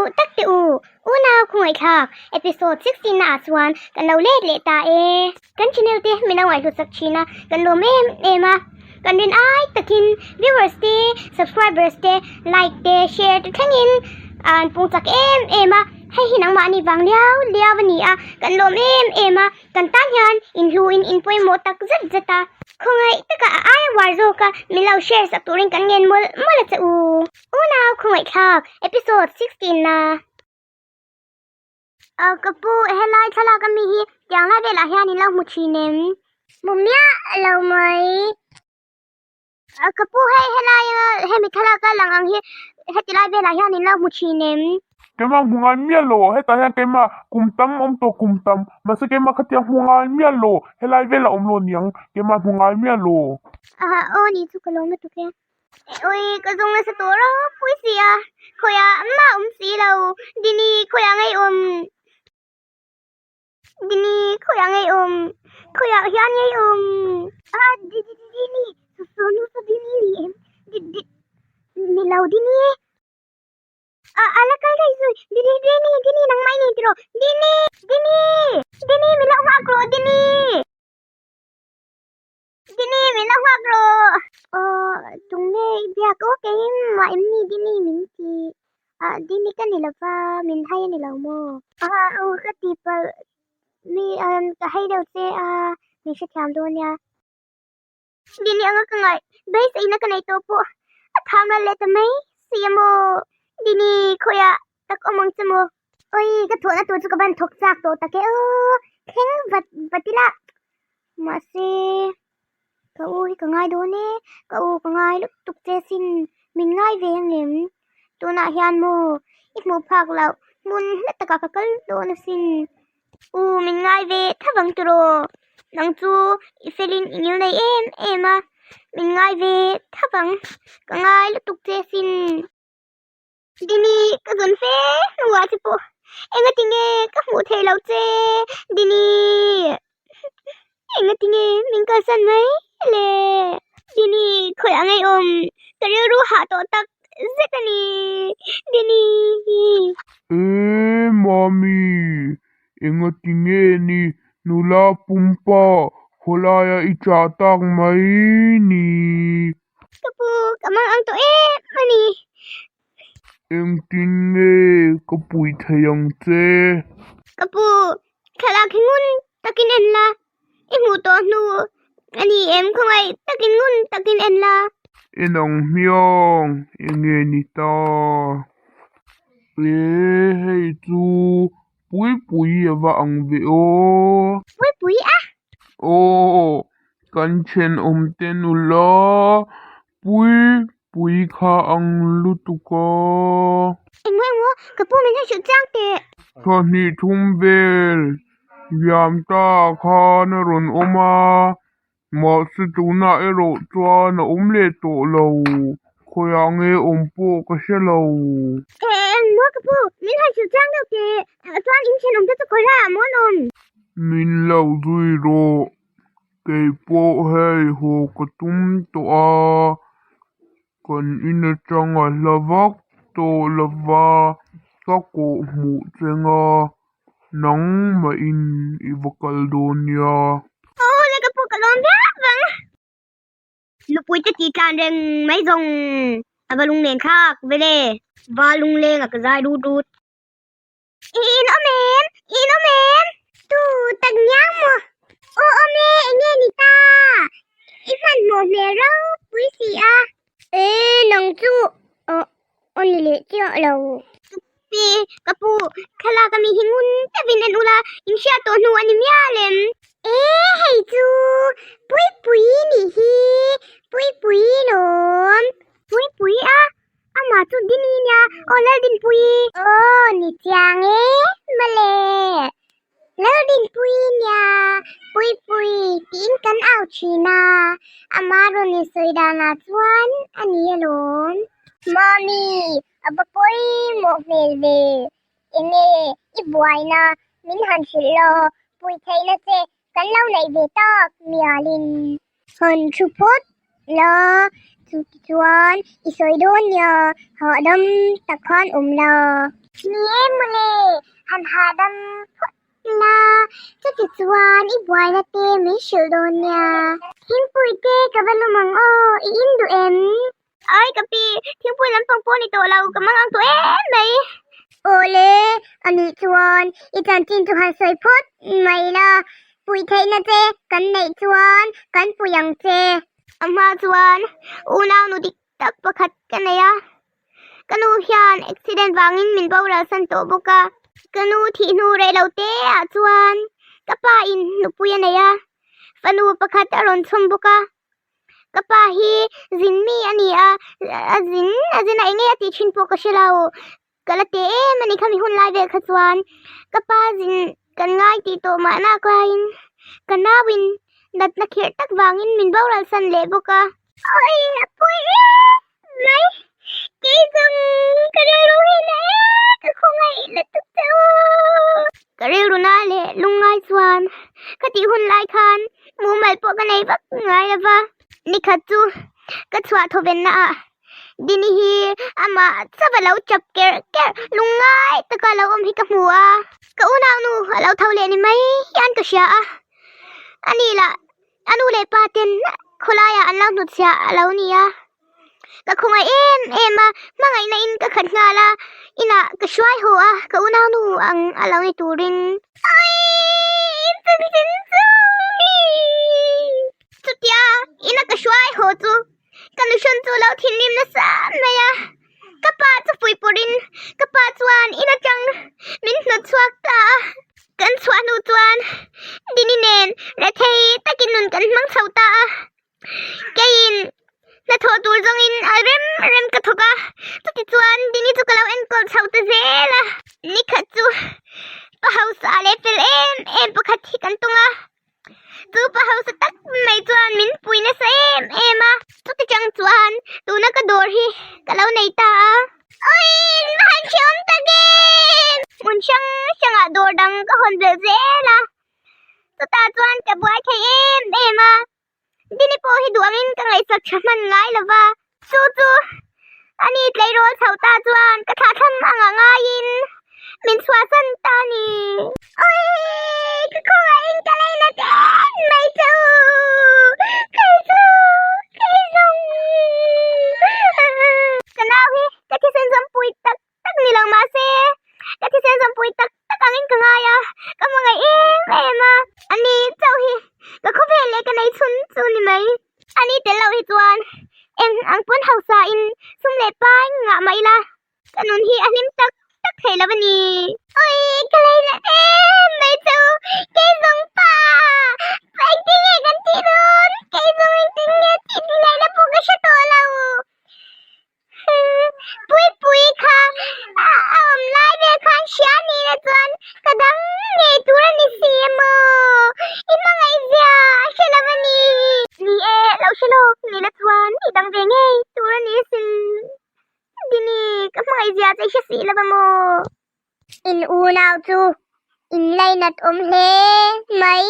Duh tak teh u, unau khawngaihthlak episode 16 na ah chuan kan lo let leh ta e. Kan channel te min lo ngaihhlut sak thin a, kan lawm em em a. Kan rin ai takin viewers te, subscribers te, like te, share te thlengin an pung chak em em a. Hei hi nangmahni vang liau liau a ni a, kan lawm em em a. Kan tan hian inhluin in pawimawh tak zet zet a. Khawngaih taka a aia uar zawk a min lo share sak turin kan ngen mawlh mawlh a che u. Unau khawngaihthlak episode 16 na. Ahh ka pu helai thlalak ami hi tiang lai velah hian in lo hmu thin em? Hmu miah lo mai. Ahh ka pu hei helai hemi thlalak a lang ang hi heti lai velah hian in lo hmu thin em? Keimah hmu ngai miah lo hetah hian keimah kum tam awm tawh kum tam mahse keimah khatiang hmu ngai miah lo helai velah awm lo aniang keimah hmu ngai miah lo. Ahh aw ni chu ka lawm lutuk e. Ui ka zawng nasa tawh ropui si a khawiah mah awm si lo Dini khawiah ngei awm Dini khawiah ngei awm khawiah hian ngei awm a Di Di Dini Sonu chu Dini ni em Di Di ni lo Dini a a la kal daih zui Dini Dini Dini nangmah i ni tiraw Dini Dini Dini min lo nghak rawh Dini. Dini min la nghak rawh. Aw tunge i biak aw keimah em ni Dini min ti ah Dini ka ni lova min hai a ni lo maw? Ah aw ka ti palh mi ka hai deuh che a min hrethiam dawn nia. Dini anga ka ngaih beiseina ka nei tawh pawh a tham ral leh ta mai si a maw Dini khawiah tak awm ang che maw? Oi ka thawhna tur chu ka van thawk chak tawh tak e aw thleng vat vat ila. Mahse ka u hi ka ngai dawn e, ka u ka ngai lutuk che sin min ngai ve ang em? Tunah hian maw i hmuh phak loh hmun hla takah ka kal dawn asin. U min ngai ve tha vang tiraw? Nang chu i felin i ngil nei em em a, min ngai ve tha vang, ka ngai lutuk che sin. Dini ka zawn fe hnuah che pawh engati nge ka hmuh theih loh che Dini engati nge min kalsan mai le Dini khawiah ngeiawm ka rilru hah tawh tak zet a ni Dini. E Mami engati nge ni nula pumpa khawlaia i chah tak mai ni. Ka pu ka mang ang tawh em a ni. Engtin nge ka pui thei ang che? Ka pu, thlalak hi ngun takin en la, i hmuh tawh hnu a ni em khawngaih takin ngun takin en la. En ang hmiang, enge ni ta? E hei chu Puipui a va ang ve aw. Puipui a? Aw, kan thenawm te nula Puipui kha ang lutuk a. Engmaw engmaw, ka pu min hrilh chiang teh. Thawhnih thum vel liam ta khan a rawn awm a. Mahse tunah erawh chuan a awm leh tawh lo, khawiah nge awm pawh ka hre lo. Eng maw ka pu, min han hrilh chiang deuh teh, chuan in thenawm te chu khawi laiah maw an awm? Min lo zui rawh, kei pawh hei haw ka tum tawh a, kan in atang a hla vak tawh lova ka kawh hmuh cheng a. Nangmahin i va kal dawn nia. Aw le ka pawh ka lawm viau vang. Nupui te tih tlan reng mai zawng a va lunglen thlak ve le. Va lungleng a ka zai rut rut. I in awm em? I in awm em? Tu tak ngiang maw? Aw awm e, enge ni ta? I hmanhmawh hmel ropui si a. E nang chu aw aw ni leh chiah lo. Pi ka pu thlalak ami hi ngun deuhin en ula in hriat tawh hnu a ni mial em? E hei chu Puipui nih hi Puipui lawm. Puipui a amah chu Dini nia aw Laldinpui. Aw ni chiang e mawle. Laldinpui nia Puipui tiin kan au thin a, ama rawn insawi danah chuan a ni alawm. Mami, a va pawimawh hmel ve. Enge i buaina min han hrilh lo, pui theihna che kan lo neih ve tak mialin. Han thu phawt la, chutichuan i sawi dawn nia, hahdam tak khan awm la. Ni e mawle, han hahdam phawt la, chuti chuan i buaina te min hrilh dawn nia. Thingpui te ka va lum ang aw, i in duh em? Ai ka pi, thingpui lampang pawh ni tawh lo, ka mang ang tawh em mai. Awle, anih chuan i chanchin chu han sawi phawt mai la, puih theihna che kan neih chuan kan pui ang che. A hma chuan unau nu dik tak pakhat ka nei a, ka nu hian accident vangin min boral san tawh bawk a, ka nu thih hnu reh lo te ah chuan ka pa in nupui a nei a, fanu pakhat a rawn chhawm bawk a, ka pa hi zin mi a ni a, a zin a zin a eng nge a tih thin pawh ka hre lo, ka la teh em a ni khami hun lai vel kha chuan ka pa zin kan ngai tih tawh mahna kaiin ka nauin natna khirh tak vangin min boral san leh bawk a. Awi a pawi em mai kei zawng ka rilru hi na e ka khawngaih lutuk che u. Ka rilru na leh lungngai chuan ka tih hun lai khan mumal pawh ka nei vak ngai lova nikhat chu ka chhuah thawvenna ah Dini hi amah chauh a lo chap kerh kerh lungngai taka lo awm hi ka hmu a, ka unaunu a lo tho leh ni mai hian ka hria a, ani lah a nu leh pa ten khawlaiah an lo hnutchhiah a lo ni a, ka khawngaih em em a, hmangaihna in ka khat nghal a, inah ka hruai haw a, ka unaunu ang a lo ni turin. Awii! Chanchin chu! Chutia ina ka hruai haw chu Ka nuhrawn chu lo thinrim nasa mai a, ka pa chu fuihpawrhin ka pa chuan in atang min hnawt chhuak ta a, kan chhuah hnu chuan Dini nen rethei takin nun kan hmang chho ta a, keiin hnathawh tur zawngin a rem rem ka thawk a, chuti chuan Dini chu ka lo enkawl chho ta zel a, nikhat chu pa hausa leh fel em em pakhat hi kan tung a. Chu pa hausa tak mai chuan min pui nasa em em a, chuti chang chuan tuna ka dawr hi ka lo nei ta a. Awii va han hreawm tak em! Hmun hrang hrangah dawr dang ka hawn belh zel a, chutah chuan ka buai thei em em a. Dini pawh hi duh angin ka ngaihsak tha hman ngai lo va, chu chu ani tleirawl chho ta chuan ka thlah thlam ang a ngaiin min chhuahsan ta a ni. Awii ka khawngaihin ka lei na em mai che u, kei chu kei zawng ka nau hi ka thisen zawmpui tak tak ni lo mahse ka thisen zawmpui tak tak angin ka ngai a, ka hmangaih em em a, ani chauh hi ka khawvel leh ka nei chhun chu ni mai. Ani tel loh hi chuan eng ang pawn hausa in sum leh pai ngah mah ila ka nun hi a hlim tak tak thei lo a ni. Ui ka lei na em mai chu kei zawng pa engtin nge kan tih dawn kei zawng engtin nge tih ngaihna pawh ka hre tawh lo. Puipui kha a awm lai vel khan hria ni na chuan ka dang ngei tur a ni si emaw i hmangaihzia a hre lo a ni. Ni e, lo hre lawk ni la chuan i dang ve ngei tur a ni asin. Dini, ka hmangaihzia che i hre si lo emaw? In unau chu in lainat awm hle mai.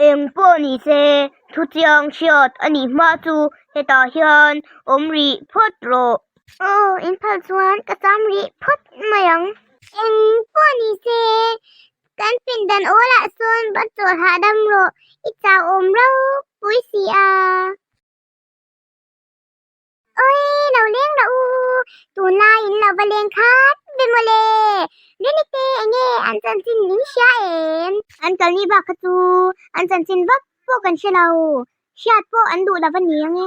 Eng pawh ni se, thuchiang hriat a nih hma chu hetah hian awm rih phawt rawh. Aw, in phal chuan ka cham rih phawt mai ang. Eng pawh ni se, kan pindan awlah sawn va chawlh hahdam rawh, i chau awm ropui si a. Awii lo leng rawh u, tunlai in lo va leng khat ve mawle, Rini te enge an chanchin min hria em? An kalni bak kha chu an chanchin vak pawh kan hre lo, hriat pawh an duh lo a ni ang e.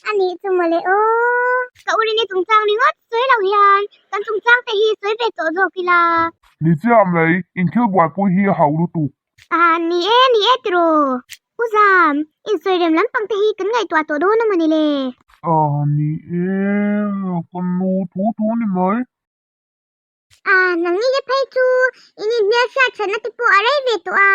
A nih chu mawle aw. Ka u Rini chungchang ringawt sawi lo hian kan chungchang te hi sawi ve tawh zawk ila. Ni chiah mai, in thil buaipui hi a hau lutuk. Ah, ni e, ni e tiraw. U Zam, insawi rem lampang te hi kan ngaihtuah tawh dawn a mawni le? Ah, ni e, ka nu thu thu ni mai. Ah, nangni te phei chu in inhmel hriat thatna te pawh a rei ve tawh a.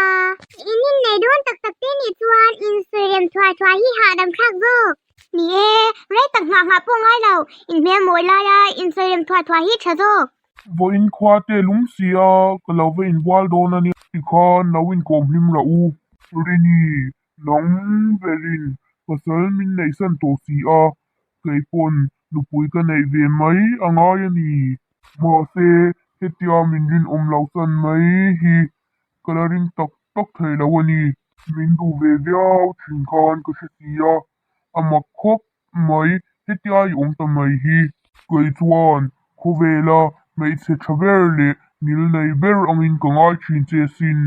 In innei dawn tak tak te nih chuan insawi rem thuai thuai hi hahdam thlak zawk. Ni e, rei tak nghah nghah pawh ngai lo, inhmel mawi laia insawi rem thuai thuai hi tha zawk. Vawiin khua te lung si a, ka lo va inbual dawn a nia. Tikhan lo inkawm hlim rah u. Rini, nang berin pasal min neihsan tawh si a, kei pawn nupui ka neih ve mai a ngai a ni. Mahse, hetia min rinawm lo chan mai hi ka la ring tak tak thei lo a ni. Min duh ve viau thin khan ka hre si a, a mak khawp mai, hetia i awm ta mai hi. Kei chuan khawvela hmeichhe tha ber leh ngil nei ber angin ka ngai thin che sin.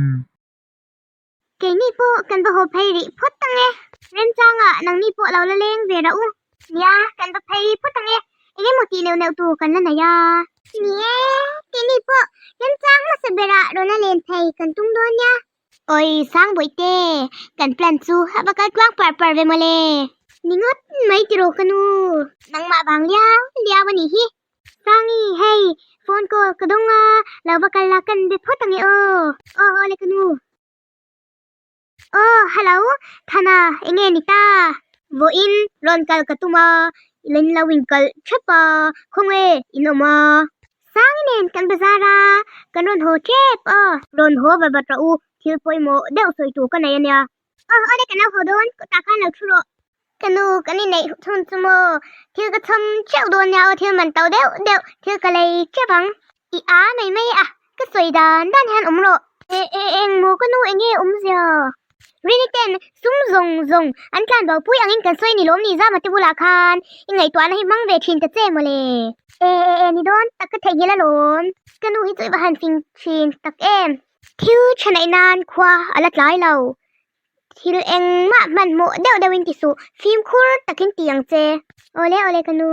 Keini pawh kan va haw phei rih phawt ang e. Remchanga nangni pawh lo la leng ve rah u. Nia, kan va phei phawt ang e. Eng emaw tih neuh neuh tur kan la nei a. Ni e, keini pawh remchang hmasa berah rawn la len phei kan tum dawn nia. Awi Sangbawitte, kan plan chu a va kal tluang par par ve mawle. Ni ngawt mai tiraw ka nu. Nangmah vang liau liau a nih hi. Sangi, hei, phone call ka dawng a, lo va kal la kan be phawt ang e aw. Aw aw le ka nu. Aw, hello, Thana, eng nge ni ta? Vawiin rawn kal ka tum a, in lo inkalh thep a, khawnge in awm a? Sangi nen kan bazar a, kan rawn haw tep aw. Rawn haw va vat rawh u, thil pawimawh deuh sawi tur ka nei a nia. Aw aw le ka nau haw dawn, kawtah khan lo thu rawh. Ka nu kan inneih chhun chu maw thil ka chhawm theuh dawn nia aw thil man to deuh deuh thil ka lei teuh ang. I a mai mai a, ka sawi dan dan hian awm rawh. E e eng maw ka nu eng nge awmzia? Rini ten sum zawng zawng an tlan bo pui angin kan sawi ni lawm ni Zama te bulah khan i ngaihtuahna hi hmang ve thin ta che mawle. E e e ni dawn tak ka theihnghilh alawm. Ka nu hi chu i va han fing thin tak em. Thil tha neih nan khua a la tlai lo. Thil engmah hmanhmawh deuh deuhin ti suh, fimkhur takin ti ang che. Awle awle ka nu.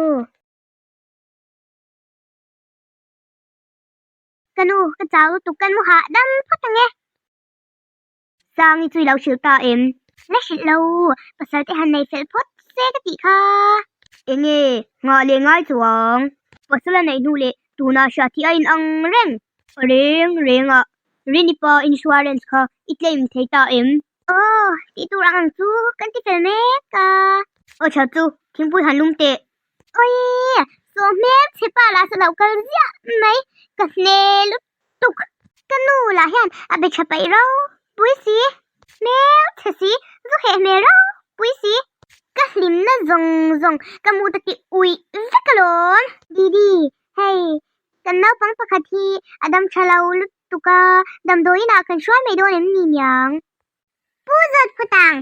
Ka nu, ka chau lutuk kan mu hahdam phawt ang e. Sangi chu i lo hrilh ta em? La hrilh lo, pasal te han nei fel phawt se ka tih kha. Enge, nghah leh ngai chuang. Pasal a neih hnu leh tunah hriat hi a inang reng. Reng reng a, Rinipa insurance kha i claim thei ta em? Aw, tih tur ang ang chu kan ti fel mek a. Aw tha chu, thingpui han lum teh. Awii, saw hmel chhe pa lah saw lo kal ziah mai, ka hne lutuk. Ka nu lah hian a be tha paih ropui si, hmel chhe si, zu heh hmel ropui si. Ka hlimna zawng zawng ka mu ta ti uih vek alawm. Didi, hei Kan naupang pakhat hi a dam tha lo lutuk a, damdawiin ah kan hruai mai dawn em ni niang? Pu zawt phawt ang.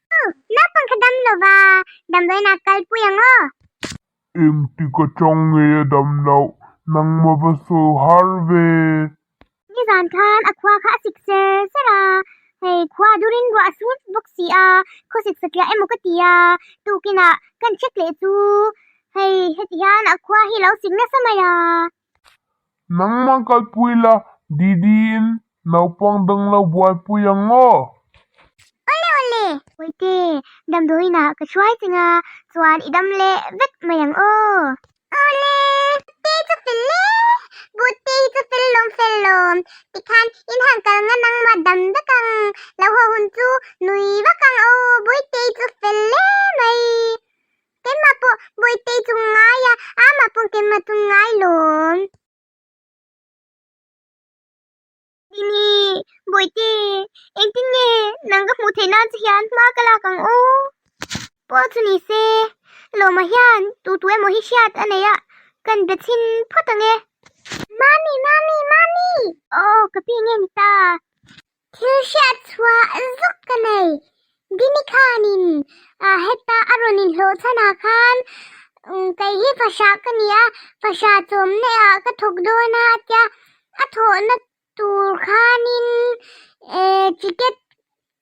Pu, naupang kha dam lo va, damdawiin ah kal pui ang aw. Engtik atang nge a dam loh? Nangma va sawi har ve. Nizan khan a khua kha a sik ser ser a, hei khua durin ruah a sur bawk si a, khaw sik satliah emaw ka ti a, tukinah kan check leh chu hei heti hian a khua hi lo sik nasa mai a. Nangmah kalpui la Didiin naupang dang lo buaipui ang aw. Awle awle, Puite, damdawiinah ka hruai cheng a, chuan i dam leh vek mai ang aw. Awle, te chu fel e, Butte hi chu fel lawm fel lawm, tikhan in han kal nga nangmah dam vek ang, lo haw hun chu nui vak ang aw, Buitei chu fel e mai. Keimah pawh Buitei chu ngai a, amah pawh keimah chu ngai lawm. Dini, Bawihte, engtin nge nang ka hmuh theih nan che hian hma ka lak ang aw? Pawh chu ni se, Lawma hian tu tu emaw hi hriat a nei a, kan be chhin phawt ang e. Mami, mami, mami! Aw, ka pi nge ni ta? Thil hriat chhuah zuk ka nei. Dini khanin heta a rawn inhlawh chhanah khan kei hi fahrah ka ni a, fahrah chawmna ah ka thawk dawn a tia a thawhna tur khanin ticket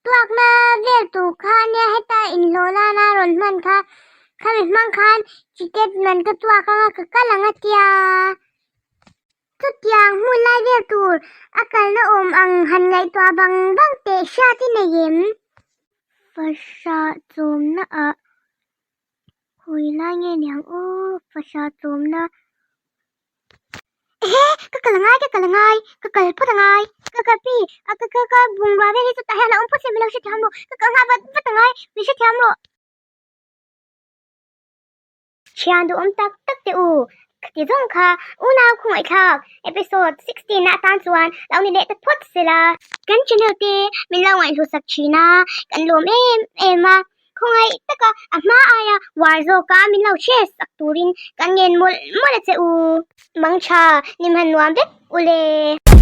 tuakna vel tur kha ania heta inhlawh nana rawn hman kha khami hmang khan ticket man ka tuak anga ka kal ang a tia. Chutiang hmun lai vel tur a kalna awm ang han ngaihtuah bang bang teh hriat i nei em? Fahrah chawmna ah hawi lai nge niang aw fahrah chawmna ehe ka kal angai ka kal angai ka kal phawt angai ka ka pi a ka ka ka bungrua vel hi chutah hian a awm phawt se min lo hrethiam rawh ka kal nghah vat vat angai min hrethiam rawh. Thian duhawm tak tak teh u. Khati zawng kha unau khawngaihthlak episode 16 na atan chuan lo ni leh ta phawt sela. Kan channel te min lo ngaihhlusak thin a, kan lawm em em a. Khawngaih taka a hma aia uar zawka min lo share sak turin kan ngen mawlh mawlh a che u. Mangtha, nimhan nuam vek u le.